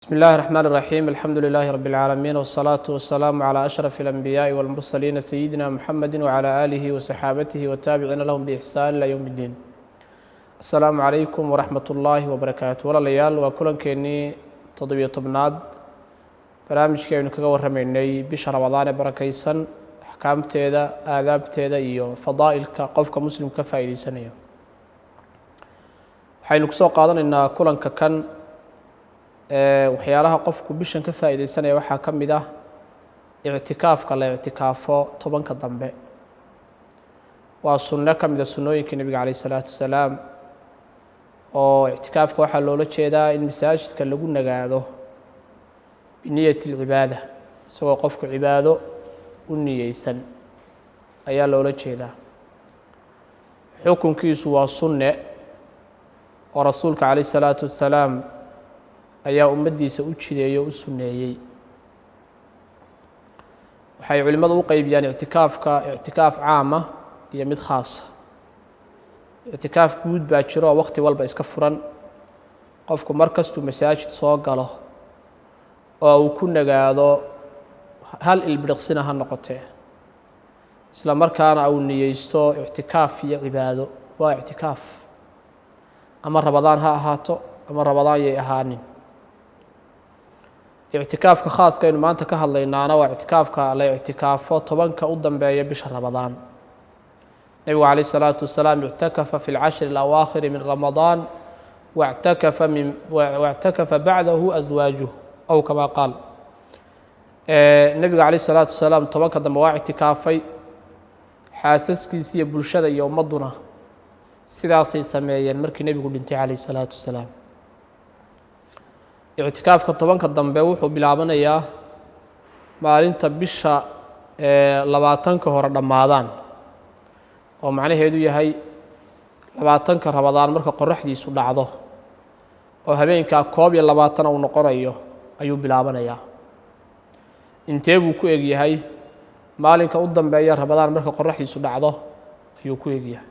بسم الله الرحمن الرحيم، الحمد لله رب العالمين، والصلاة والسلام على أشرف الأنبياء والمرسلين، سيدنا محمد وعلى آله وصحابته والتابعين لهم بإحسان إلى يوم الدين. السلام عليكم ورحمة الله وبركاته. Walaalayaal, waa kulankeenii 17aad, barnaamijkii aynu kaga warramaynay bisha Ramadaan ee barakaysan, axkaamteeda, aadaabteeda iyo fadaa'ilka qofka muslimka ka faa'iideysanayo. Waxaynu kusoo qaadanaynaa kulanka kan waxyaalaha qofku bishan ka faa'iideysanaya. Waxaa ka mid ah ictikaafka la ictikaafo 10ka dambe. Waa sunno ka mid a sunnooyinkii nebiga calayh isalaatu wasalaam, oo ictikaafka waxaa loola jeedaa in masaajidka lagu nagaado biniyati alcibaada, isagoo qofku cibaado u niyeysan ayaa loola jeedaa. Xukunkiisu waa sunne, oo rasuulka calayh isalaatu wasalaam ayaa ummaddiisa u jideeyo, u sunneeyey. Waxay culimmadu u qeybiyaan ictikaafka ictikaaf caama iyo mid khaasa. Ictikaaf guud baa jiro oo waqti walba iska furan, qofku mar kastuu masaajid soo galo oo uu ku nagaado, hal ilbiriqsina ha noqotee, isla markaana uu niyeysto ictikaaf iyo cibaado, waa ictikaaf. Ama Ramadaan ha ahaato ama Ramadaan yay ahaanin. Ictikaafka khaaska aynu maanta ka hadlaynaana waa ictikaafka la ictikaafo 10ka u dambeeya bisha Ramadaan. Nebigu calayh isalaatu wasalaam ictakafa fi lcashri alawaakhiri min Ramadaan, wactakafa min wactakafa bacdahu aswaajuh, aw kama qaal. Nebiga calayh isalaatu wasalaam 10ka dambe waa ictikaafay, xaasaskiisa iyo bulshada iyo ummadduna sidaasay sameeyeen markii nebigu dhintay calayh isalaatu wasalaam. Ictikaafka 10ka dambe wuxuu bilaabanayaa maalinta bisha 20ka hore dhammaadaan, oo macnaheedu yahay 20ka Ramadaan marka qoraxdiisu dhacdo, oo habeenkaa 21 uu noqonayo ayuu bilaabanayaa. Intee buu ku egyahay? Maalinka u dambeeya Ramadaan marka qoraxdiisu dhacdo ayuu ku egyahay.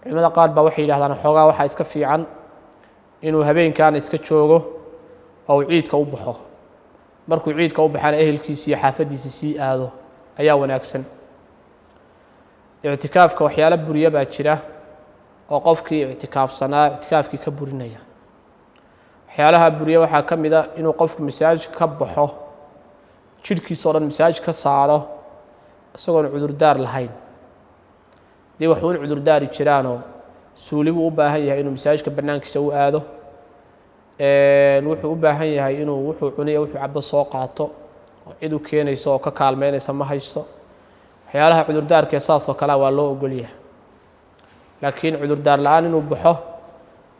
Culimada qaar baa waxay yidhahdaan xoogaa waxaa iska fiican inuu habeenkaana iska joogo oo uu ciidka u baxo. Markuu ciidka u baxana ehelkiisi iyo xaafaddiisi sii aado ayaa wanaagsan. Ictikaafka waxyaalo buriya baa jira oo qofkii ictikaafsanaa ictikaafkii ka burinaya. Waxyaalaha buriya waxaa ka mid a inuu qofku masaajidka ka baxo, jidhkiisa o dhan masaajid ka saaro, isagoon cudurdaar lahayn. Dee waxuun cudurdaari jiraanoo suuli buu u baahan yahay inuu masaajidka bannaankiisa u aado, wuxuu u baahan yahay inuu wuxuu cuniyo, wuxuu cabo soo qaato, oo cid u keenaysa oo ka kaalmeynaysa ma haysto. Waxyaalaha cudurdaarkee saas oo kalea waa loo ogol yahay, laakiin cudurdaar la-aan inuu baxo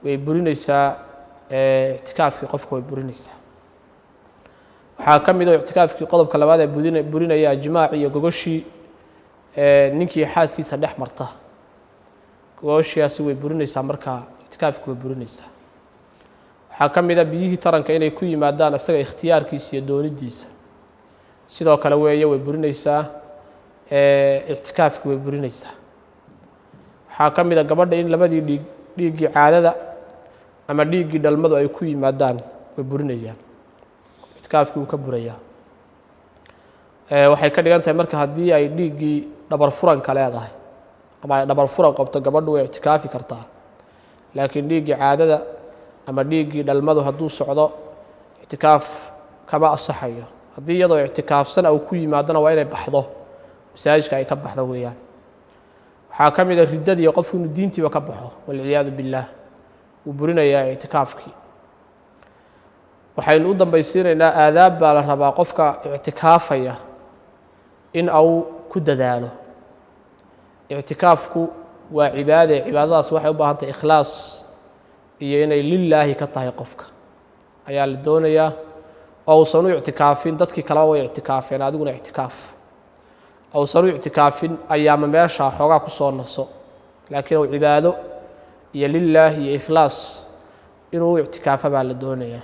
way burinaysaa ictikaafkii qofka, way burinaysaa. Waxaa ka mid oo ictikaafkii qodobka labaad ee burinaya jimaaci iyo gogoshii ninkii xaaskiisa dhex marta. Gogoshiyaasi way burinaysaa, markaa ictikaafkii way burinaysaa. Waxaa ka mid a biyihii taranka inay ku yimaadaan isaga ikhtiyaarkiisa iyo doonidiisa. Sidoo kale weeye, way burinaysaa ictikaafkii, way burinaysaa. Waxaa ka mid a gabadha in labadii dhiig, dhiiggii caadada ama dhiiggii dhalmadu ay ku yimaadaan, way burinayaan, ictikaafkii wuu ka burayaa. Waxay ka dhigan tahay marka haddii ay dhiiggii dhabar furanka leedahay ama ay dhabar furan qabto gabadhu, way ictikaafi kartaa, laakiin dhiiggii caadada ama dhiiggii dhalmadu hadduu socdo ictikaaf kama asaxayo. Haddii iyadoo ictikaafsan uu ku yimaadona, waa inay baxdo, masaajidka ay ka baxdo weeyaan. Waxaa ka mid a riddadii, qofku inuu diintiiba ka baxo, walciyaadu billaah, wuu burinayaa ictikaafkii. Waxaynu u dambaysiinaynaa aadaab baa la rabaa qofka ictikaafaya in uu ku dadaalo. Ictikaafku waa cibaade, cibaadadaas waxay u baahan tahay ikhlaas iyo inay lilaahi ka tahay qofka ayaa la doonayaa, oo uusan u ictikaafin dadkii kaleba way ictikaafeen adiguna ictikaaf, uusan u ictikaafin ayaama meesha xoogaa ku soo naso, laakiin uu cibaado iyo lilaahi iyo ikhlaas inuu u ictikaafo baa la doonayaa.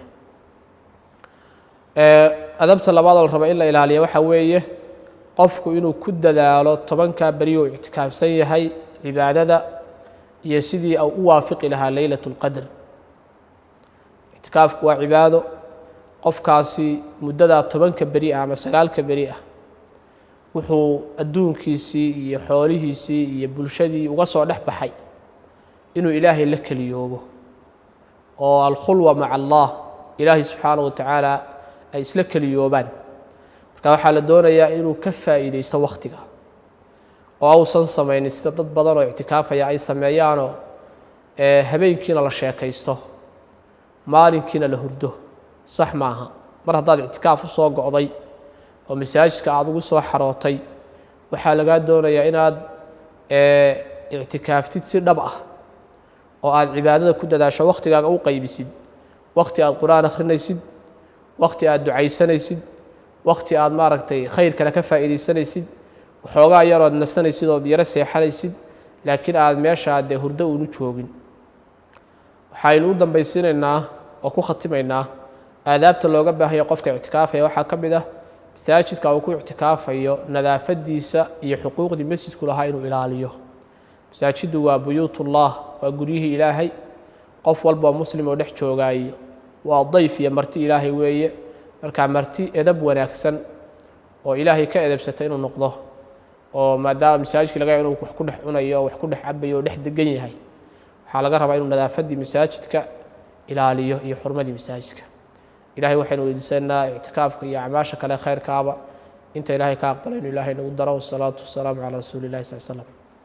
Adabta labaad oo la raba in la ilaaliya waxaa weeye qofku inuu ku dadaalo 10kaa beri uu ictikaafsan yahay cibaadada iyo sidii uu u waafiqi lahaa Leylat اlqadr. Ictikaafku waa cibaado. Qofkaasi muddadaa 10-ka beri ah ama 9-ka beri ah wuxuu adduunkiisii iyo xoolihiisii iyo bulshadii uga soo dhex baxay inuu Ilaahay la keliyoobo, oo alkhulwa maca Allah, Ilaahay subxaanaه wa tacaala ay isla keliyoobaan. Marka waxaa la doonayaa inuu ka faa'iideysto wakhtiga, oo ausan samaynin sida dad badan oo ictikaafaya ay sameeyaanoo habeenkiina la sheekaysto, maalinkiina la hurdo. Sax maaha. Mar haddaad ictikaaf u soo go'day oo masaajidka aada ugu soo xarootay, waxaa lagaa doonayaa inaad ictikaaftid si dhab ah, oo aada cibaadada ku dadaasho, wakhtigaaga u qaybisid: wakhti aad Qur-aan akhrinaysid, wakhti aad ducaysanaysid, wakhti aad maaragtay khayr kale ka faa'iidaysanaysid, waxoogaa yarood nasanaysid ood yaro seexanaysid, laakiin aad meeshaa dee hurdo uunu joogin. Waxaynu u dambaysiinaynaa oo ku khatimaynaa aadaabta looga baahanya qofka ictikaafaya. Waxaa ka mid ah masaajidka uu ku ictikaafayo nadaafadiisa iyo xuquuqdii masjidku lahaa inuu ilaaliyo. Masaajiddu waa buyuutullah, waa guryihii Ilaahay. Qof walboo muslim oo dhex joogaay waa dayf iyo marti Ilaahay weeye. Markaa marti edab wanaagsan oo Ilaahay ka edebsata inuu noqdo, oo maadaama masaajidkii laga yaabo inuu wax ku dhex cunayo, wax ku dhex cabayo oo dhex degan yahay, waxaa laga rabaa inuu nadaafaddii masaajidka ilaaliyo iyo xurmadii masaajidka. Ilahay waxaynu weydiisanaa ictikaafka iyo acmaasha kale khayrkaaba inta Ilahay ka aqbalay inuu Ilahay nagu daro. Wasalaatu wasalaamu calaa rasuuli illahi sal slam.